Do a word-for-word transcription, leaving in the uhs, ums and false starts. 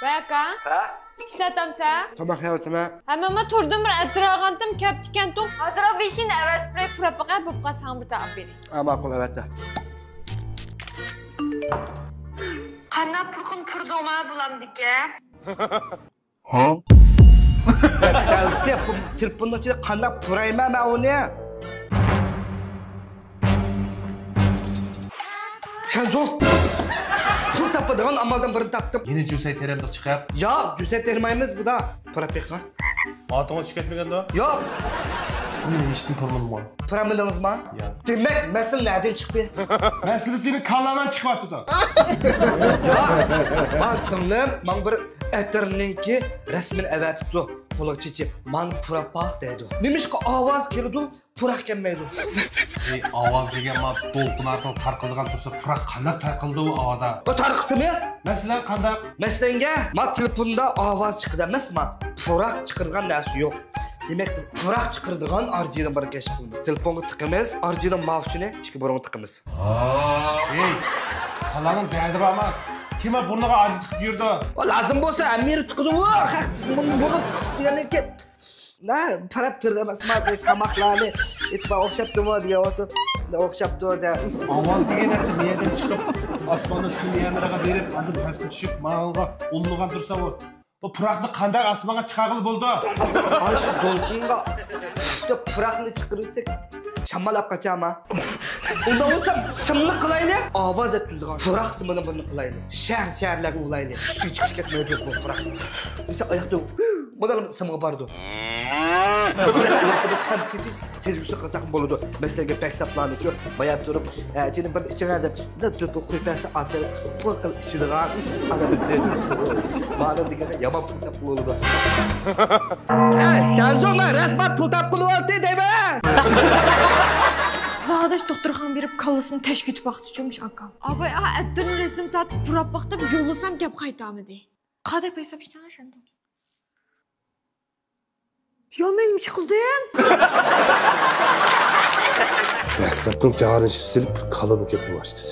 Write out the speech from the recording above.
ۋەي ئاكا. ھە؟ ئىشلەتەمسەن؟ تاماق يەۋاتىمەن. ھە، مەنمۇ تۇردۇم، بىر ئەتىر ئالغانتىم، كەپتىكەنتۇق. ھازىر ئاۋۇ بېشىنى ئەۋەتىپ تۇراي، پۇراپ باقاي، بوپقالسا ساڭا بىر تائاپ بېرەي. ھە، ماقۇل، ئەۋەتتە. قانداق پۇرىقىنى پۇرىدىڭ ما بۇلامدىكى؟ ھە؟ بەتتەلكە، بۇ تېلېفوننىڭ ئىچىدە قانداق پۇرايمەن مەن ئۇنى؟ شەنزۇ! پۇل تاپىدىغان ئامالدىن بىرنى تاپتىم. يەنە جۈسەي تېرەمدىق چىقىپ؟ ياق، جۈسەي تېرىمايمىز بۇدا. پۇراپ بېقىڭ. ئاتىڭىز چۈشۈپ كەتمىگەندۇ؟ ياق. مېنى ھېچكىم تونۇمىدىغان. پۇرامىدىڭىزما؟ ياق. دېمەك، مەسىلە نەدىن چىقتى؟ مەسىلە سېنىڭ كاللاڭدىن چىقىۋاتىدۇ. ياق. ما سىڭلىم، ماڭا بىر ئەتىرنىڭكى رەسىمىنى ئەۋەتىپتۇ. قولىغا چېچىپ، مانا پۇراپ باق دەيدۇ. نېمىشقا ئاۋاز كېلىدۇ، پۇراق كەلمەيدۇ؟ ئەي، ئاۋاز دېگەن ما دولقۇن ئارقىلىق تارقىلىدىغان تۇرسا، پۇراق قانداق تارقىلىدۇ ئۇ ھاۋادا؟ ئۇ تارقىتىمىز. مەسىلەن، قانداق؟ مەسىلەنگە، ما تېلېفوندا ئاۋاز چىقىدۇ ئەمەسما، پۇراق چىقىرىدىغان نەرسە يوق. دېمەك، بىز پۇراق چىقىرىدىغان ئارجىننى بىر كەشىپ قىلىمىز. تېلېفونغا تىقىمىز، ئارجىننىڭ ماۋۇ ئۇچىنى ئىككى بۇرۇنغا تىقىمىز. ئەي، كاللاڭنىڭ دەردى بارما؟ كىم بۇرنىغا ئارجى تىقىپ يۈرىدۇ؟ ۋا، لازىم بولسا ھەممە يەرگە تىقىدۇ. ۋا، بۇرنىغا تىقىش دېگەندىن كېيىن، نە، پەرەپ تۇردى ئەمەسما، تاماقلارنى ئېتىپ ئوخشاپتىمۇ دېگەن ۋاقىت، ئوخشاپتۇ دە. ئاۋاز دېگەن نەرسە مەيەدىن چىقىپ، ئاسماندا سۇ يەرلەرگە بېرىپ، ئاندىن پەسكە چۈشۈپ، ماڭغا ئۇلىنىغان تۇرسا، ئۇ بۇ پۇراقنى قانداق ئاسمانغا چىقارغىلى بولىدۇ؟ ئانا شۇ دولقۇنغا دەپ پۇراقنى چىقىرىۋەتسەك، شامال ئاپ قاچاما. ئۇنداق بولسا سىملىق قىلايلى، ئاۋاز يەتكۈزىدىغان پۇراق سىمىنى بىرنى قىلايلى. شەھەر، شەھەرلەرگە ئۇلايلى. ئۈستىگە چىقىش كەتمەيدۇ بۇ پۇراق. دېسە ئاياقتا مۇدام سىمغا بارىدۇ. بۇ ۋاقىتتا بىز تەم تېتىش سېزگۈسى قىلساق بولىدۇ. مەسىلەن، بەك ساپلارنىچۇ، بايا تۇرۇپ، ئە، جېنىم بىر ئىچىڭە دەپ، دەپ تىلپۇق قويۇپ بەرسە، ئاكىرىپ قول قىلىپ ئىچىدىغان ئادەم. مانا دېگەندە يامان پۇل تاپقىلى بولىدۇ. ئە، شەنزۇ، مەن رەسمەن پۇل تاپقىلى بولدى دەيمەن. زاداش دوختۇرخانىغا بېرىپ كاللىسىنى تەشكە ئېتىپ باقتىچۇ مۇشۇ ئاكام. ئاباي، ئا، ئەتىرنى رەسىم تارتىپ پۇراپ باقتىم، يوللىسام گەپ قايتارمىدى. قانداق ھېساب ئىچىڭە شەنزۇ؟ يا مەن نېمە ئىش قىلدىم؟ بەخسەپنىڭ جارىنى ئىشىپ سېلىپ، كالىدىن كەتتى باشقىسى.